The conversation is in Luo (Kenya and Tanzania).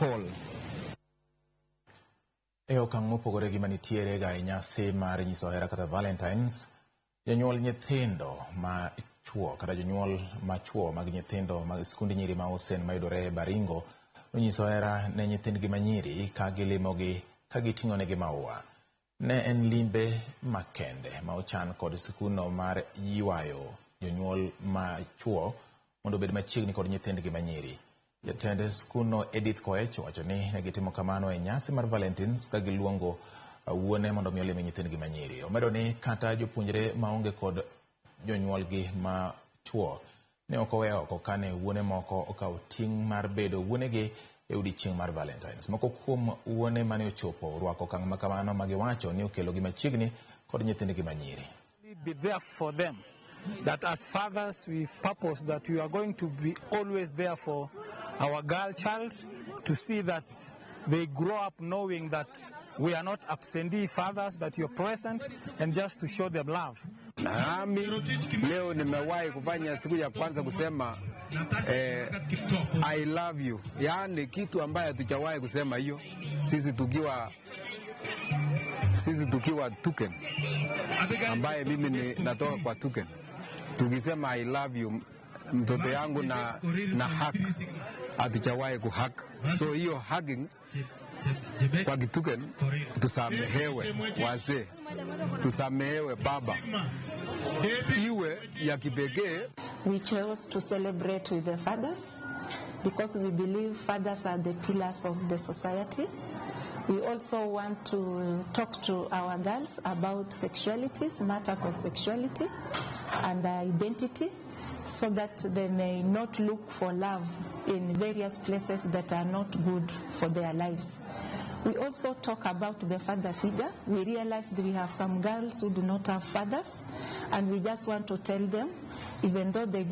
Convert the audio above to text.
Call. E okang' mopogore gi manitiere ga e nyasi mar nyiso hera kata Valentines, jonyuol nyithindo ma chuo kata jonyuol ma chuo mag nyithindo mag skund nyiri ma Osen mayudore Baringo nonyiso hera ne nyithindgi manyiri ka gilimogi ka giting'onegi maua. Ne en limbe makende ma ochan kod skundno mar ywayo jonyuol ma chuo mondo obed machiegni kod nyithindgi manyiri. Jatend skundno Edith Koech owacho ni ne gitimo kamano e nyasi mar Valentines ka giluongo wuone mondo mi olim nyithindgi manyiri. Omedo ni kata jopuonjre maonge kod jonyuolgi ma chuo ne ok owe oko kane wuone moko okawo ting' mar bedo wuonegi e odiechieng' mar Valentines. Moko kuom wuone mane ochopo orwako okang' ma kamano ma giwacho ni okelogi machiegni kod nyithindgi manyiri. Be there for them. That as fathers, we've purpose that we are going to be always there for our girl child, to see that they grow up knowing that we are not absentee fathers, but you're present, and just to show them love. Nami leo nimewahi kufanya siku ya kwanza kusema I love you, yaani kitu ambaye hatujawahi kusema hiyo sisi tukiwa Tuken, ambaye mimi ni natoka kwa Tuken, tukisema "I love you" mtoto yangu na hug, hatujawahi kuhug. So hiyo hugging kwa Kituken, tusamehewe wazee, tusamehewe baba, iwe ya kipekee. We chose to celebrate with the fathers because we believe fathers are the pillars of the society. We also want to talk to our girls about sexualities, matters of sexuality and identity, so that they may not look for love in various places that are not good for their lives. We also talk about the father figure. We realize that we have some girls who do not have fathers, and we just want to tell them, even though they